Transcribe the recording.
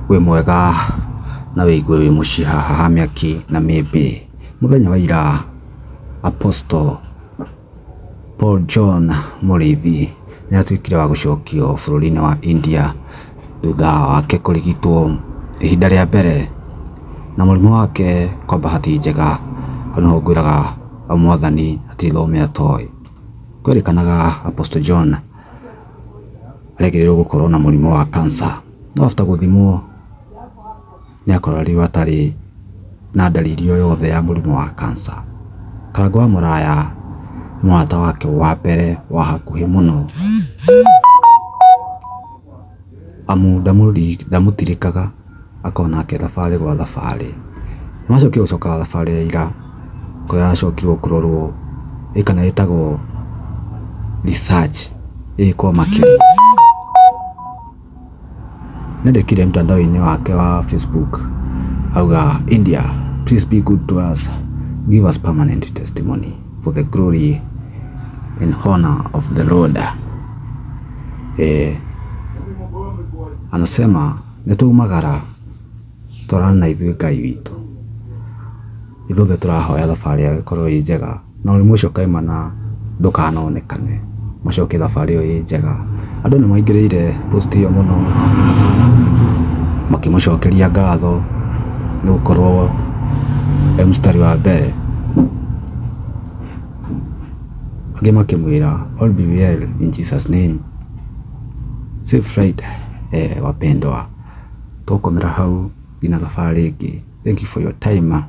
Wĩ mwega na wĩigue wĩ mũciĩ haha ha mĩaki na mĩmbĩ. Mũthenya wa ira Apostle Paul John Mũrĩithi nĩ atuĩkire wa gũcokio bũrũri-inĩ wa India thutha wake kũrigitwo ihinda rĩa mbere na mũrimũ wake kwa bahati njega, hau nĩho ngwĩraga Mwathani hatirĩ thome atoĩ. Kwerĩkanaga Apostle John arekĩrĩrwo gũkorwo na mũrimũ wa cancer, no after gũthimwo nĩ akorirwo atarĩ na ndariri o yothe ya mũrimũ wa cancer. Karangũ wa Mũraya nĩ mũrata wake wa mbere wa hakuhĩ mũno, amu ndamũtirikaga akoragwo nake thabarĩ gwa thabarĩ. Nĩacokire gũcoka thabarĩ ya ira kũrĩa aracokirwo kũrorwo ĩ kana ĩtagwo research ĩkwo makĩria. Nĩandĩkire mtandao-inĩ wake wa Facebook auga India please be good to us, give us permanent testimony for the glory and honor of the Lord. Anasema nĩtwaumagara twarana na ithuĩ Ngai witũ. Ithuothe tũrahoya thabarĩ yao ĩkorwo ĩ njega na mũrimũ ũcio kaimana ndũkanonekane, macoke thabarĩ ĩyo ĩ njega. Andũ nĩ maingĩrĩire post ĩyo mũno makĩmũcokeria ngatho nĩ gũkorwo e mũstari wa mbere. Angĩ makĩmwĩra all be well in Jesus name. Safe flight wapendwa. Tũgũkomera hau nginya thabarĩ ĩngĩ. Thank you for your time.